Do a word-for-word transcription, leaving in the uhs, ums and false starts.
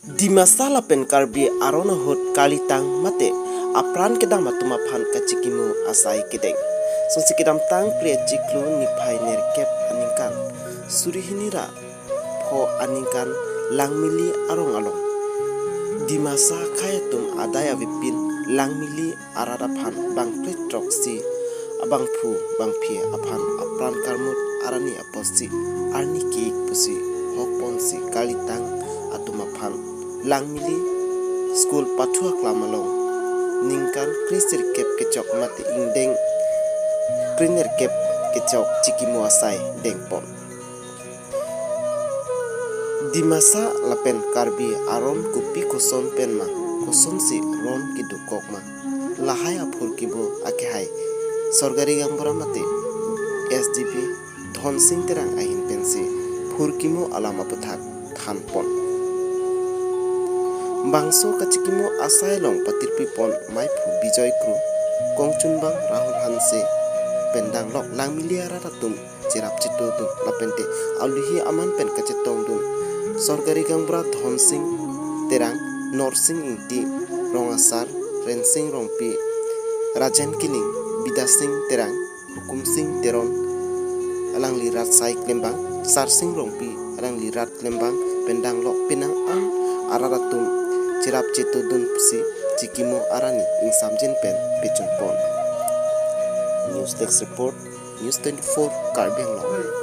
Dimasa lapen Karbi aron ahut kalitang mate apran kedam atum aphan kachikimo asai kedeng. Sonsi kedamtang Phre achiklo niphai nerkep aningkan, suri hini ra pho aningkan Langmili arong along Dimasa akhei atum adai avepin Langmili arat aphan bangphli throksi abangphu bangphi aphan apran karmut arni apotsi arni ki-ik pusi hokponsi kalitang atum aphan Langmili school pathu aklam along ningkan kresirkep kechok mate ingdeng krenerkep kechok chikimo asai dengpon. Dimasa lapen Karbi aron kopi koson pen ma, kosonsi ron kedokok ma, lahai aphurkimo akehai Sorgari Gaonbura mate S D P Dhonsing Terang ahin pensi phurkimo alam aputhak thanpon. Bangso kachikimo asai along patirpipon maiphu Bijoy Kro, kongchunbang Rahul Hanse, pen danglok Langmili arat atum cherap chetodun lapente aluhi aman pen kachetongdun Sorgari Gaonbura Dhonsing Terang, Norsing Ingti, Rong Asar, Rensing Rongpi, Rajen Killing, Bidasing Terang, Hukumsing Teron, alangli rat sai klembang, Sarsing Rongpi, alangli rat klembang, pen danglok penang an arat atum cherap chetodun pusi chikimo arni ingsamjin pen pechunpon. News Desk Report, News twenty-four Karbi Anglong.